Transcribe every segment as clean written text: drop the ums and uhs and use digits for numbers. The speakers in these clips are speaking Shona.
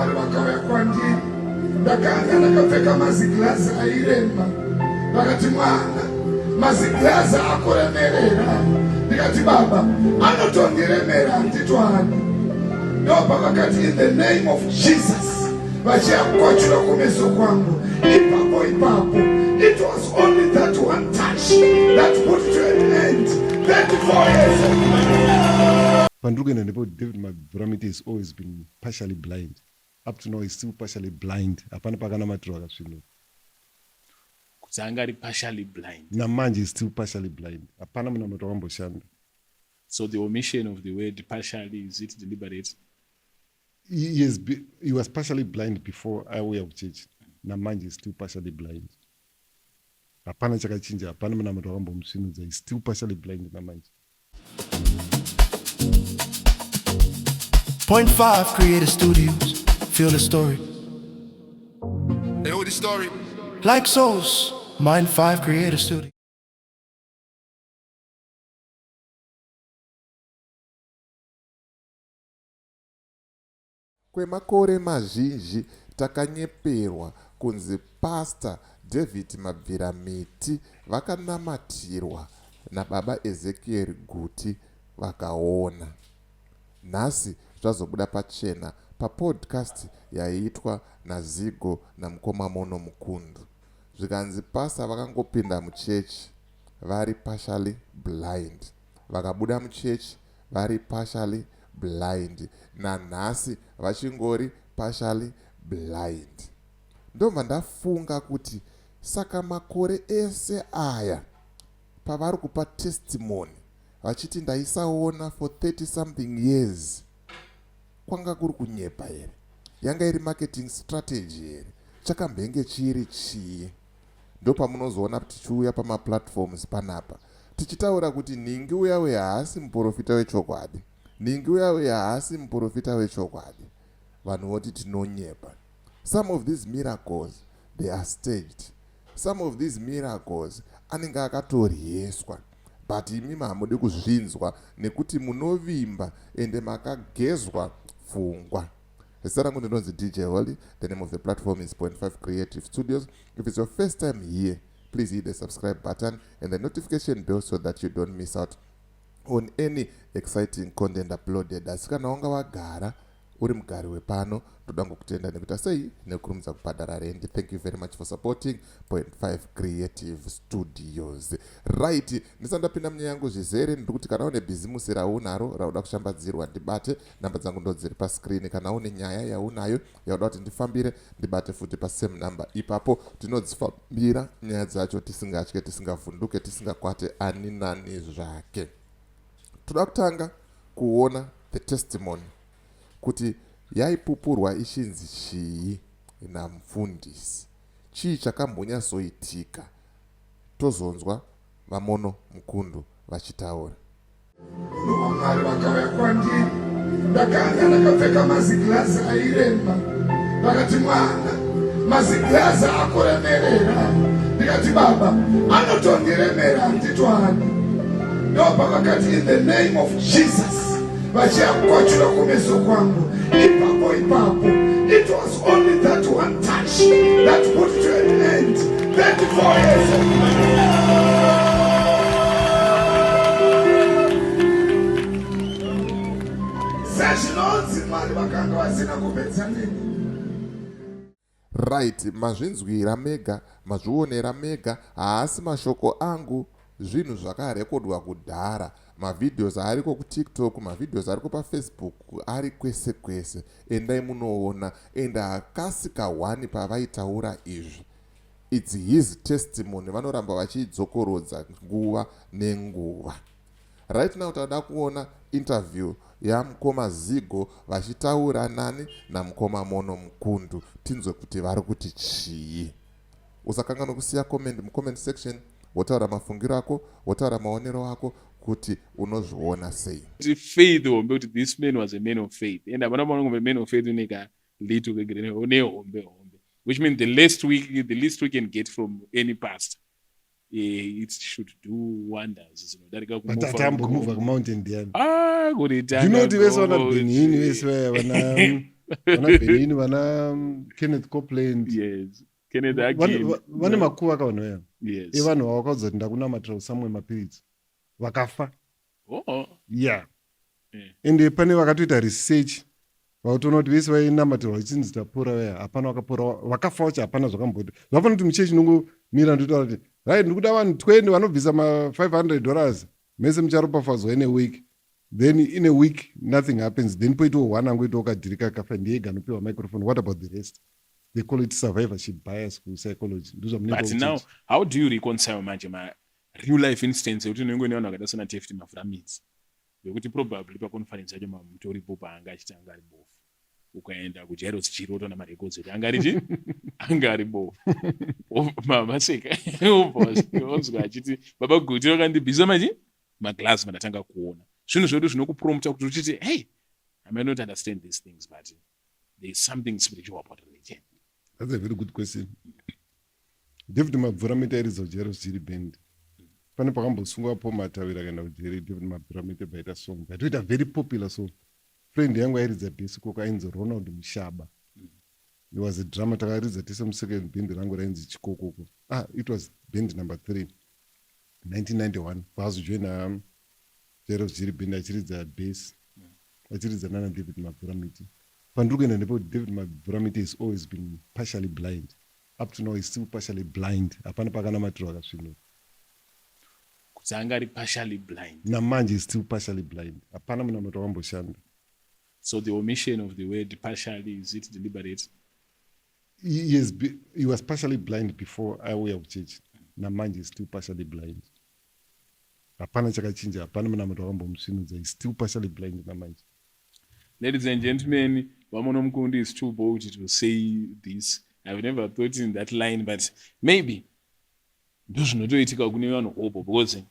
waMwari vakauya kwandiri. Ndakanga ndakapfeka maziglazi airema. Vakati, mwana, maziglazi akuremerera. Ndikati, baba, anotondiremera handitwani. Ndopavakati, in the name of Jesus, vachiakwachura kumeso kwangu. Ipapo ipapo, it was only that one touch that put to an end 34 years of Pandiri kuenda ndipo David Mabvuramiti has always been partially blind. Up to now he's still partially blind. Hapana pakanamatirwa akasvinura. Kuti anga ari partially blind. Namanje he's still partially blind. Hapana munamato wakamboshanda. So the omission of the word partially, is it deliberate? He was partially blind before auya kuchechi. Namanje he's still partially blind. Hapana chakachinja, hapana munamato wakambomusvinudza. He's still partially blind namanje. Point 5 Creative Studios. Feel the story. They the story. Like souls, Mind 5 Creative Studio. Kwemakore mazhinji takanyeperwa kunzi Pastor David Mabviramiti vakanamatirwa naBaba Ezekiel Guti vakaona. Nhasi zvazobuda pachena papodcast yaiitwa naZigo naMukoma Mono Mukundu. Zvikanzi Pastor vakangopinda muchechi vari partially blind. Vakabuda muchechi vari partially blind. Nanhasi vachingori partially blind. Ndobva ndafunga kuti saka makore ese aya pavari kupa testimony vachiti ndaisaona for 30 something years, kwanga kuri kunyepa here? Yanga iri marketing strategy here? Chakambenge chiri chii? Ndopamunozoona tichiuya pamaplatforms panapa tichitaura kuti nhingi uya uya haasi muprofita wechokwadi, nhingi uya uya haasi muprofita wechokwadi. Vanhu voti tinonyepa. Some of these miracles, they are staged. Some of these miracles anenge akatoryeswa, but imimi hamudi kuzvinzwa nekuti munovimba ende makagezwa pfungwa. Zita rangu ndinonzi DJ Holly. The name of the platform is Point 5 Creative Studios. If it's your first time here, please hit the subscribe button and the notification bell so that you don't miss out on any exciting content uploaded. Asi kana wanga wagara uri mugari wepano, ndoda ngokutenda nekuita sei nekurumidza kubhadhara rendi. Thank you very much for supporting Point 5 Creative Studios. Right, ndisati ndapinda munyaya yangu zvizere, ndiri kuti kana une bhizimusi raunaro rauda kushambadzirwa, ndibate. Namba dzangu ndo dziri pascreen. Kana une nyaya yaunayo yauda kuti ndifambire, ndibate futi pasame number ipapo. Tinodzifambira nyaya dzacho tisingatye, tisingavhunduke, tisingakwate ani nani zvake. Toda kutanga kuona the testimony kuti yaipupurwa ichinzi chii namufundisi, chii chakambonyatsoitika, tozonzwa VaMono Mukundu vachitaura. Munhu waMwari vakauya kwandiri. Ndakanga ndakapfeka maziglazi airema. Vakati, mwana, maziglazi akuremerera. Ndikati, baba, anotondiremera handitwani. Ndopavakati, in the name of Jesus, vachiakwachura kumeso kwangu. Ipapo ipapo, it was only that one touch that put to an end 34 years of sezvinonzi Mwari vakanga vasina kupedza neni. Right, mazvinzwira mega, mazvionera mega, haasi mashoko angu, zvinhu zvakarekodwa kudhara. Mavideos ariko kuTikTok, mavideos ariko paFacebook, ari kwese kwese. Endai munoona. And hakasi kahwani pavaitaura izvi. It's his testimony, vanoramba vachiidzokorodza nguva nenguva. Right now tada kuona interview yamukoma Zigo vachitaura nani namukoma Mono Mukundu, tinzwe kuti vari kuti chii. Usakanganwe kusiya comment mucomment section, wotaura mafungiro ako, wotaura maonero ako kuti unozviona sei. Faith hombe kuti this man was a man of faith, and hapana paunongove man of faith une ka little kegere une hombe hombe, which means the least we can get from any pastor, it should do wonders zvinodarika. But atambomuvha kumountain ndiani? Ah, kuti. Ndinoti vese vana Benini, vese vaya vana Vana Benny Hinn, vana Kenneth Copeland. Yes, Kenneth Hagin. Vane makuva ka vanhu vaya. Yes. Evanhu vavakaudza kuti ndakunamatira usamwe mapiritsi, vakafa. Yeah. Ende pane vakatoita research, vakutoona kuti vese vainamatirwa vachinzi tapora vaya, hapana vakapora. Vakafa vacho hapana zvakamboti. Zvafanira kuti muchechi nongomira ndotaura kuti, "Right, ndikuda vanhu 20 vanobvisa ma$500, mese mucharopafadzwa in a week." Then in a week nothing happens. Then poitawo one angoitawo kadhirika kafa, ndiyega anopiwa microphone. What about the rest? They call it survivorship bias kupsychology. Ndozvamunoita But now kuchechi. How do you reconcile manje ma real life instance yekuti unenge une vanhu vakaita sena David Mabvuramiti, vekuti probably paconference yacho mamutoripo paanga achiti anga ari bofu? Ukaenda kuJairos Jiri wotoona marecords ekuti anga ari chi anga ari bofu. Maseka onzwa achiti, "Baba Guti vakandibvisa machi maglass, mandatanga kuona." Zvinhu zvedu zvinokuprompta kuti uchiti, "Hey, I may not understand these things, but there is something spiritual about religion." That's a very good question. David Mabvuramiti airidza kuJairos Jiri Band. Pane pakambosungwa po Matawira akaenda kujeri, David Mabvuramiti baita song, baitoita very popular song. Friend yangu airidza bass koko ainzi Ronald Mushaba. He was a drummer. Takaridza tese musecond band rangu rainzi Chikokoko. Ah, it was band number 3, 1991. Paazojoina Jairos Jiri Band achiridza bass, achiridza nana David Mabvuramiti. Pandiri kuenda ndipo, David Mabvuramiti has always been partially blind. Up to now is still partially blind. Hapana pakanamatirwa akasvinura. Kuti anga ari partially blind? Namanje is still partially blind. Hapana munamato wakamboshanda. So the omission of the word "partially", is it deliberate? He was partially blind before auya kuchechi. Namanje is still partially blind. Hapana chakachinja. Hapana munamato wakambomusvinudza. Is still partially blind namanje. Ladies and gentlemen, Vamono Mukundi is too bold to say this. I've never thought in that line, but maybe ndozvinotoitika kune vanhu hopo, because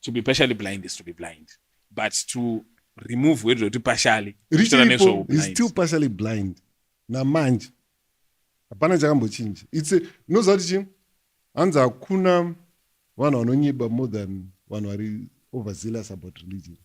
to be partially blind is to be blind, but to remove word rekuti "partially" Richiripo, is still partially blind namanje. Hapana chakambochinja. Its unoziva kuti chi hanzi hakuna vanhu vanonyiba more than vanhu vari overzealous about religion.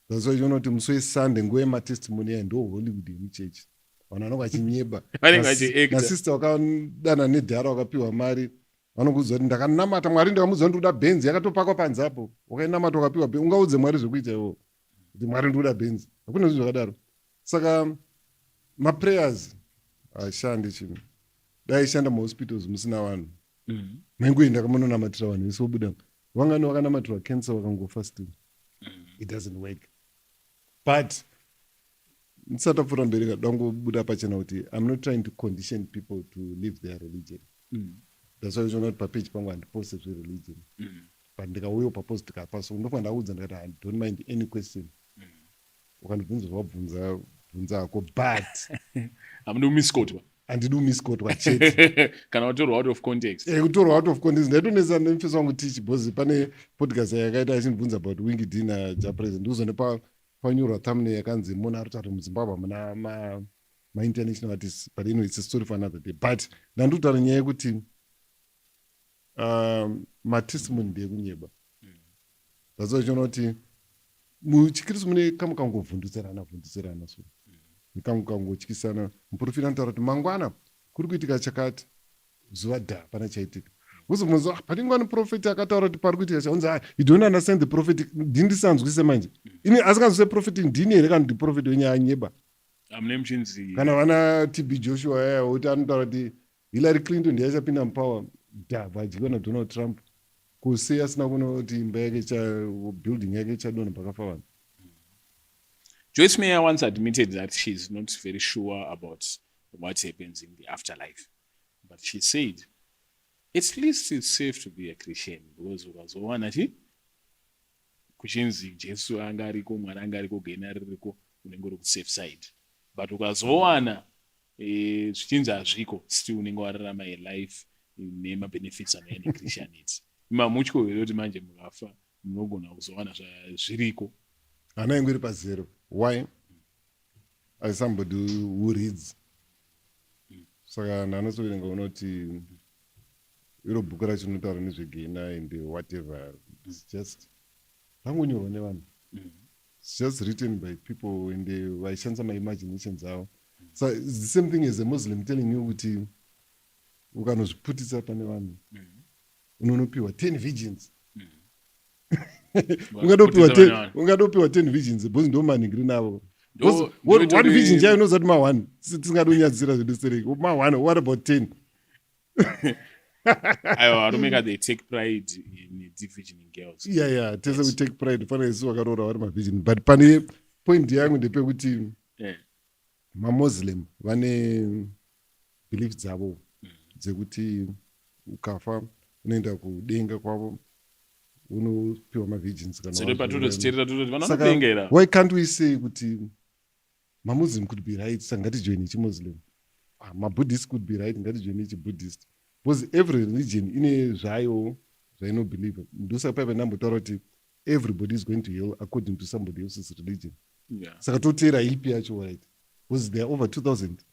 That's why uchiona kuti musi weSunday, nguva yematestimony yayo, ndo Hollywood yemuchechi. Vanhu vanonge vachinyeba. Vanenge vachiacta. Nasista wakadana nedhara, wakapiwa mari, vanokuudza kuti, "Ndakanamata Mwari, ndikamuudza kuti ndikuda Benzi, yakatopakwa panze apo." Wakainamata ukapiwa Benzi? Ungaudze Mwari zvekuita iwo kuti, "Mwari, ndikuda Benzi"? Hakuna zvinhu zvakadaro. Saka maprayers hashandi. Chinhu dai ishanda muhospitals musina vanhu, maingoenda kamunonamatira vanhu vese vobuda. Vangani vakanamatirwa cancer vakangofa still? It doesn't work. But ndisati apfuura mberi, dangobuda pachena kuti I'm not trying to condition people to live their religion. That's why uchiona kuti papeji pangu handiposte zvereligion, but ndikauyawo papost tikapa, so ndofanira ndaudza ndikati, "I don't mind any question. Ukandibvunza zvawabvunza, bvunza hako, but" Hamudi kumisquotwa. Handidi kumisquotwa chete. Kana kutorwa out of context. Kutorwa out of context. Ndaitonetsa nemufesi wangu Tichi, because pane podcast yakaita achindibvunza about Winky D naJah Prayzah. Ndikuzone panyorwa thumbnail yakanzi muna ari kutaura muZimbabwe hamuna ma-international artists. But anyway, it's a story for another day. But ndandikutaura nyaya yekuti matestimony ndeyekunyeba. That's why uchiona kuti muchiKristu mune kamwe kangovhundutsirana vhundutsirana, so nekamwe kangotyisana. Muprofita anotaura kuti mangwana kuri kuitika chakati, zuva dha hapana chaitika. Uzobvunza, "Ah, pane nguva neprofeti akataura kuti pari kuitika chaunzi." "Ah, you don't understand the prophet." Ndini ndisanzwise manje ini asinganzwise prophet ndini here, kana kuti prophet wenyaya anyeba? Hamune muchinzi Kana vana TB Joshua yaya kuti anotaura kuti Hillary Clinton ndiye achapinda mupower, dha vadyiwa naDonald Trump. Kusei asina kuona kuti imba yake, building yake ichadonha pakafa vanhu? Joyce Meyer once admitted that she's not very sure about what happens in the afterlife. But she said, at least it's safe to be a Christian, because ukazowana chi kuchinzi Jesu anga ariko, Mwari anga ariko, gena ririko, unenge uri kusafe side. But ukazowana zvichinzi hazviko, still unenge wararama a life nemabenefits anouya nechristianity. Mamutyo here kuti manje mukafa munogona kuzowana zviriko? Hana yangu iri pazero. Why? As somebody who reads, saka ndanosoverenga unoti iro bhuku racho rinotaura nezvegena and whatever, it's just rangonyorwa nevanhu. It's just written by people and vaishandisa maimaginations avo. So it's the same thing as a Muslim telling you kuti ukanozviputisa pane vanhu, unonopiwa 10 virgins. Ungadopiwa 10 virgins because ndo manhingiri navo. One virgin chaiyo unozati ma1, tisingadi zvedu stereki ma1. What about 10? Aiwa, varume ka, they take pride in devirgining girls. Yeah, tese we take pride. Fana isu vakaroora vari mavirgin, but pane point yangu ndepekuti maMuslim vane belief dzavo dzekuti ukafa unoenda kudenga kwavo, unopiwa mavirgins. Kana why can't we say kuti maMuslim could be right, saka ngatijoine chiMuslim? Ah, maBuddhist could be right, ngatijoine chiBuddhist, because every religion ine zvayo zvainobelieve. Ndosaka paipa ndambotaura kuti everybody is going to hell according to somebody else's religion. Saka toteera ipi yacho, right? Because there are over 2000.